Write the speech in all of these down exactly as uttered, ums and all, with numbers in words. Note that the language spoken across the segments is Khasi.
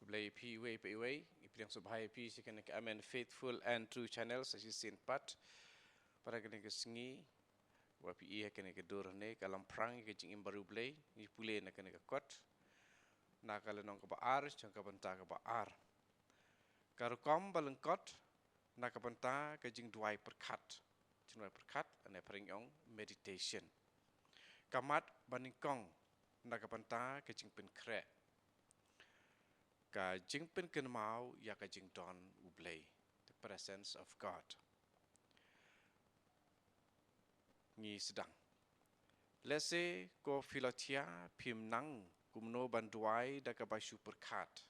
Blei phi iwei pa iwei, i pdiang sngewbha ïa phi sha kane ka Amen Faithful and True Channel, sa shisien pat. Para kane ka sngi, wa phi i ha kane ka dur ne, ka lamphrang ïa ka jingim baroh Blei, ngi pule na kane ka kot. Na ka lynnong kaba ar, jong ka bynta kaba ar. Ka rukom ba lyngkot, na ka bynta ka jingduwai pyrkhat. Jingduwai pyrkhat, ane phareng ong meditation. Ka mat ba nyngkong, na ka bynta ka jingpynkhreh. Ka jingpynkynmaw ïa ka jingdon U Blei. The presence of God. Ngi sdang. Lehse ko Philothea phim nang kumno ban duwai da kaba shu pyrkhat.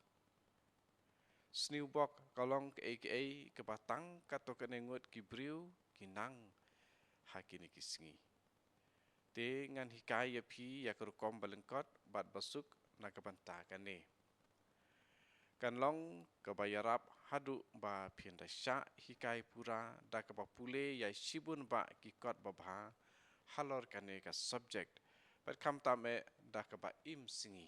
Sniewbok ka long kaei kaei kaba tang katto katne ngut ki briew ki nang ha kine ki sngi. Te ngan hikai ïa phi ïa ka rukom ba lyngkot bad ba suk na ka bynta kane. Kan long kaba ïarap haduh ba phin da shah hikai pura da kaba pule ïa shibun bah ki kot babha halor kane ka subject. Bad khamtam eh da kaba im sngi.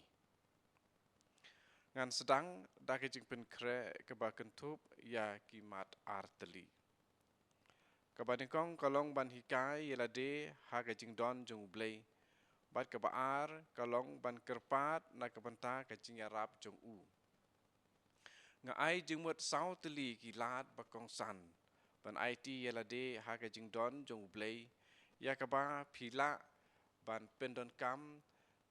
Ngan sdang da ka jingpynkhreh kaba kynthup ïa ki mat ar tylli. Kaba nyngkong ka long ban hikai ïa lade ha ka jingdon jong U Blei. Bad kaba ar ka long ban kyrpad na ka bynta ka jingïarap jong u. Nga ai jingmut saw tylli ki lad ba kongsan ban aiti ïa lade ha ka jingdon jong U Blei, ïa kaba phi lah ban pyndonkam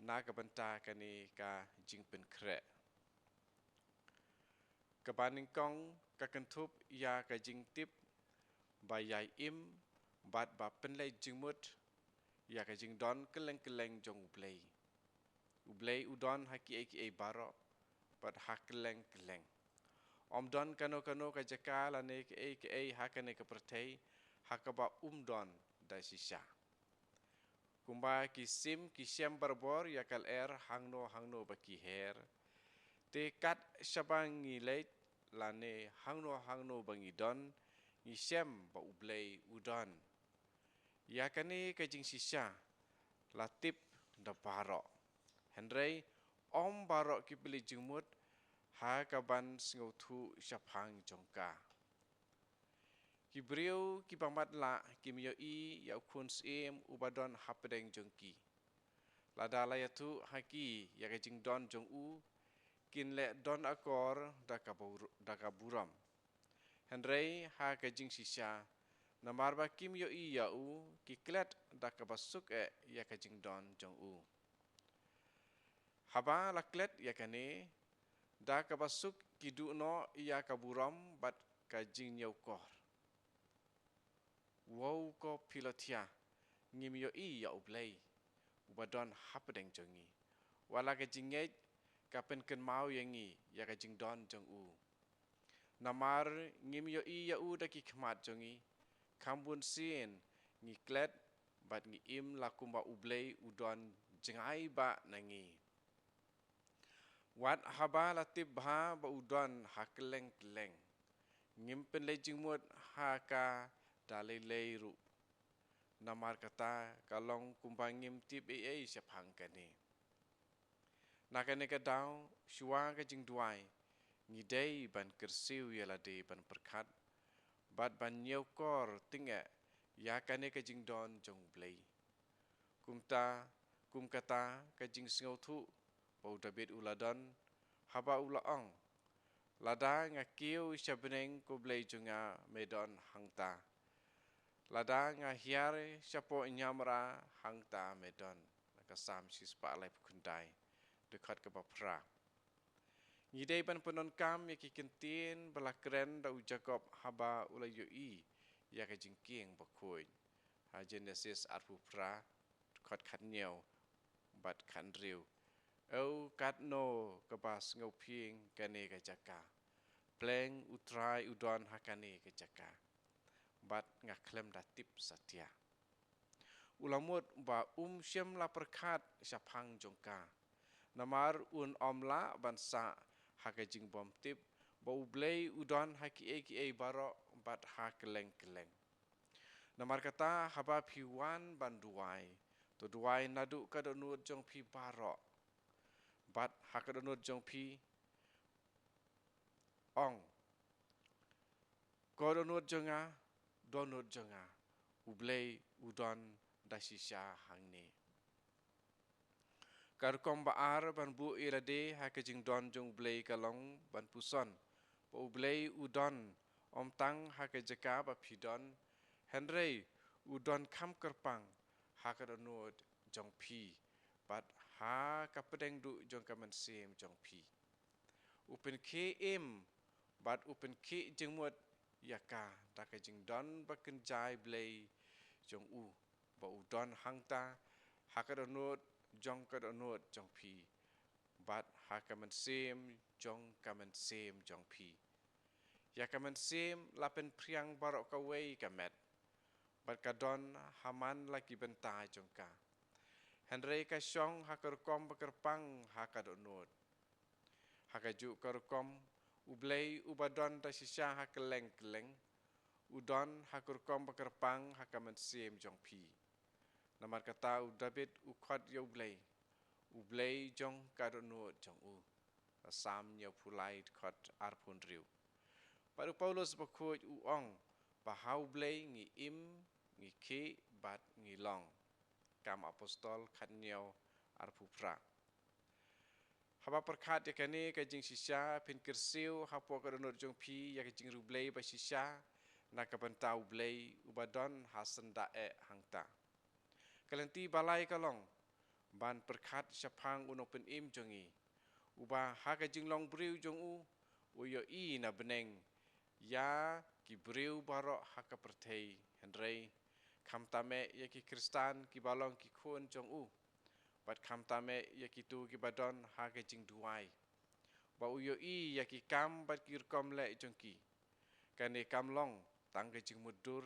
na ka bynta kane ka jingpynkhreh. Kaba nyngkong ka kynthup ïa ka jingtip ba ïai im bad ba pynleit jingmut ïa ka jingdon kylleng kylleng jong U Blei. U Blei u don ha kiei kiei baroh bad ha kylleng kylleng. Ym don kano kano ka jaka lane kaei kaei ha kane ka pyrthei ha kaba um don da shisha. Kumba ki sim ki shem barabor ïa ka lyer hangno hangno ba ki her. Te kat shaba ngi leit lane hangno hangno ba ngi don, ngi shem ba U Blei u don. Ïa kane ka jingshisha la tip da baroh. Hynrei ym baroh ki pynleit jingmut ha kaban sngewthuh shaphang jong ka. Ki briew kiba matlah kim ïohi ïa u Khun Syiem uba don hapdeng jong ki. Lada la ïathuh ha ki ïa ka jingdon jong u, kin leh don akor da ka bur-, da ka burom. Hynrei ha ka jingshisha, namar ba kim ïohi ïa u, ki klet da kaba suk eh ïa ka jingdon jong u. Haba la klet ïa kane, da kaba suk ki duh noh ïa ka burom bad ka jingñiewkor. Wow ko Philothea, ngim ïohi ïa U Blei uba don hapdeng jong ngi. Wat la ka jingngeit ka pynkynmaw ïa ngi ïa ka jingdon jong u. Namar ngim ïohi ïa u da ki khmat jong ngi, kham bun sien ngi klet bad ngi im la kumba U Blei u don jngai bha na ngi. Wat haba la tip bha ba u don ha kylleng kylleng, ngim pynleit jingmut ha ka da lei lei ruh. Namar kata ka long kumba ngim tip ei ei shaphang kane. Na kane ka daw, shuwa ka jingduwai, ngi dei ban kyrsiew ïa lade ban pyrkhat bad ban ñiewkor tyngeh ïa kane ka jingdon jong U Blei. Kumta, kum kata ka jingsngewthuh ba u Dabid u la don, haba u la ong: Lada nga kiew sha bneng, ko Blei jong nga, me don hangta. Lada nga hiar shapoh ñiamra, hangta me don. Na ka Salm shispah laiphew khyndai, dkhot kaba phra. Ngi dei ban pyndonkam ïa ki kyntien ba la kren da u Jakob haba u la ïohi ïa ka jingkieng bakhuid. Ha Genesis arphew phra, dkhot khathynñiew bad khathynriew. Ew katno kaba sngewphieng kane ka jaka. Pleng U Trai u don ha kane ka jaka. Bad nga khlem da tip satia. U la mut ba um shym la pyrkhat shaphang jong ka. Namar un ym lah ban sah ha ka jingbymtip ba U Blei u don ha kiei kiei baroh bad ha kylleng kylleng. Namar kata haba phi wan ban duwai, to duwai naduh ka dohnud jong phi baroh. Bad ha ka dohnud jong phi, ong, "Ko dohnud jong nga, dohnud jong nga, U Blei u don da shisha hangne." Ka rukom ba ar ban buh ïa lade ha ka jingdon jong U Blei ka long ban puson ba U Blei u don ym tang ha ka jaka ba phi don, hynrei u don kham kyrpang ha ka dohnud jong phi bad ha ka pdeng duh jong ka mynsiem jong phi. U pynkhie im bad u pynkhie jingmut ïa ka da ka jingdon ba kynjai Blei jong u, ba u don hangta ha ka dohnud jong ka dohnud jong phi bad ha ka mynsiem jong ka mynsiem jong phi. Ïa ka mynsiem la pynphriang baroh kawei ka met bad ka don ha man la ki bynta jong ka, hynrei ka shong ha ka rukom ba kyrpang ha ka dohnud. Ha kajuh ka rukom, U Blei uba don da shisha ha kylleng kylleng u don ha ka rukom ba kyrpang ha ka mynsiem jong phi. Namar kata u David u khot ïa U Blei, U Blei jong ka dohnud jong u. Salm hynñiewphew lai, dkhot arphew hynriew. Bad u Paulus bakhuid u ong ba ha U Blei ngi im, ngi khih bad ngi long. Kam Apostol khathynñiew, arphew phra. Haba pyrkhat ïa kane ka jingshisha, phin kyrsiew hapoh ka dohnud jong phi ïa ka jingriewblei ba shisha na ka bynta U Blei uba don ha syndah eh hangta. Ka lynti ba lai ka long ban pyrkhat shaphang U Nongpynim jong ngi, uba ha ka jinglong briew jong u, u ïohi na bneng ïa ki briew baroh ha ka pyrthei, hynrei khamtam eh ïa ki Khristan kiba long ki khun jong u, bad khamtam eh ïa kito kiba don ha ka jingduwai, ba u ïohi ïa ki kam bad ki rukom leh jong ki. Kane kam long tang ka jingmutdur,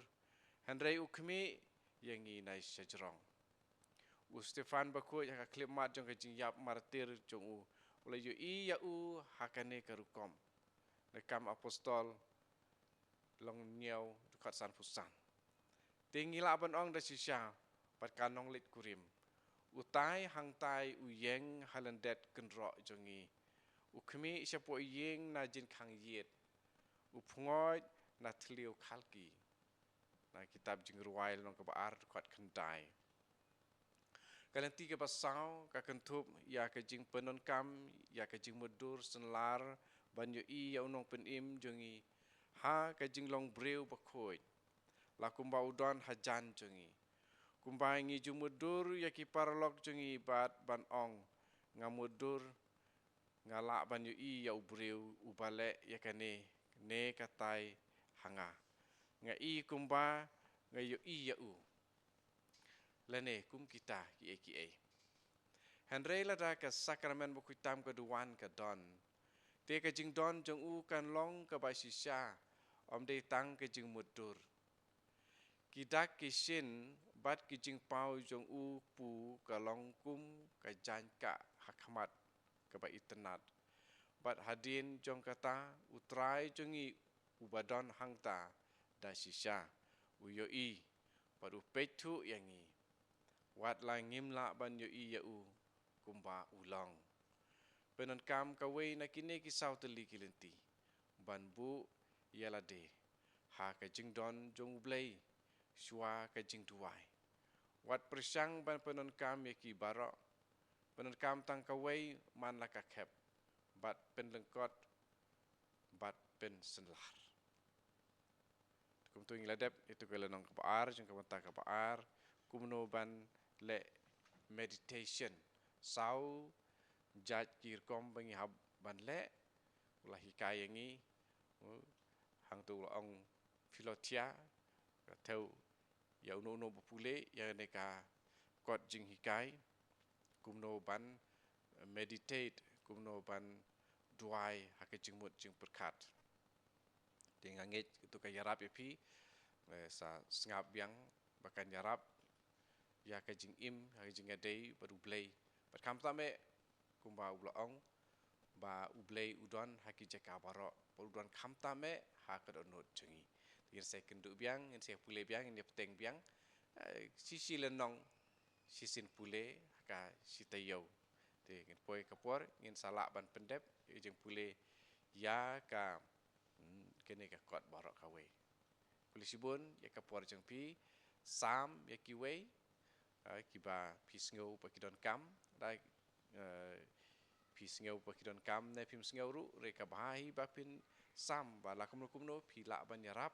hynrei u khmih ïa ngi na shajrong. U Stephan bakhuid ha ka khyllipmat jong ka jingïap martir jong u, u la ïohi ïa u ha kane ka rukom. Na Kam Apostol lynnong hynñiew, dkhot sanphew san. Te ngi lah ban ong da shisha bad ka nongleit kurim, utai hangtai u ïeng ha lyndet kynroh jong ngi, u khmih shapoh ïing na jingkhang ïit, u pyngoid na thliew khalki. Na kitab Jingrwai lynnong kaba ar, dkhot khyndai. Ka lynti kaba saw ka kynthup ïa ka jingpyndonkam ïa ka jingmutdur synlar ban ïohi ïa U Nongpynim jong ngi ha ka jinglong briew bakhuid, la kumba u don hajan jong ngi. Kumba ngi ju mutdur ïa ki paralok jong ngi bad ban ong, nga mutdur, nga lah ban ïohi ïa u briew uba leh ïa kane ne katai ha nga. Nga i kumba nga ïohi ïa u. Lane kum kita kiei kiei. Hynrei lada ka sakramen bakhuid tam ka duwan ka don, te ka jingdon jong u kan long kaba shisha, ym dei tang ka jingmutdur. Ki dak ki shin bad ki jingpaw jong u kpu ka long kum ka jaiñ kah ha khmat kaba itynnad. Bad hadien jong kata, U Trai jong ngi uba don hangta da shisha u ïohi bad u peit thuh ïa ngi, wat la ngim lah ban ïohi ïa u kumba u long. Pyndonkam kawei na kine ki saw tylli ki lynti ban buh ïa lade ha ka jingdon jong U Blei shuwa ka jingduwai. Wat pyrshang ban pyndonkam ïa ki baroh. Pyndonkam tang kawei man la ka khep, bad pynlyngkot bad pynsynlar. Kumto ngi la dep ïa ka lynnong kaba ar, jong ka bynta kaba ar, kumno ban leh meditation. Saw jait ki rukom ba ngi hap ban leh, u la hikai ïa ngi, u, hangto u la ong Philothea, ka thew ïa uno uno ba pule ïa kane ka kot jinghikai, kumno ban meditate, kumno ban duwai ha ka jingmut jingpyrkhat. Te nga ngeit kato ka ïarap ïa phi, eh, sa sngap biang ba kan ïarap ïa ka jingim, ha ka jingïadei bad U Blei. Bad khamtam eh, kumba u la ong, ba U Blei u don ha ki jaka baroh, ba u don khamtam eh ha ka dohnud jong ngi. Te ngin sa ïakynduh biang, ngin sa ïapule biang, ngin ïapteng biang, eh, shi shi lynnong, shisien pule ha ka shi taïew. Te ngin poi ka por, ngin sa lah ban pyndep ïa ka jingpule ïa ka kane ka kot baroh kawei. Khublei shibun ïa ka por jong phi. Sam ïa kiwei, eh, kiba phi sngew ba ki donkam, da, eh, phi sngew ba ki donkam ne phim sngew ruh, re ka bha hi ba phin sam ba la kumno kumno phi lah ban ïarap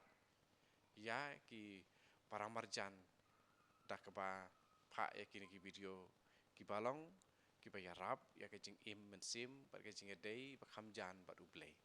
ïa ki para marjan da kaba phah ïa kine ki video kiba long kiba ïarap ïa ka jingim mynsiem bad ka jingïadei ba kham jan bad U Blei.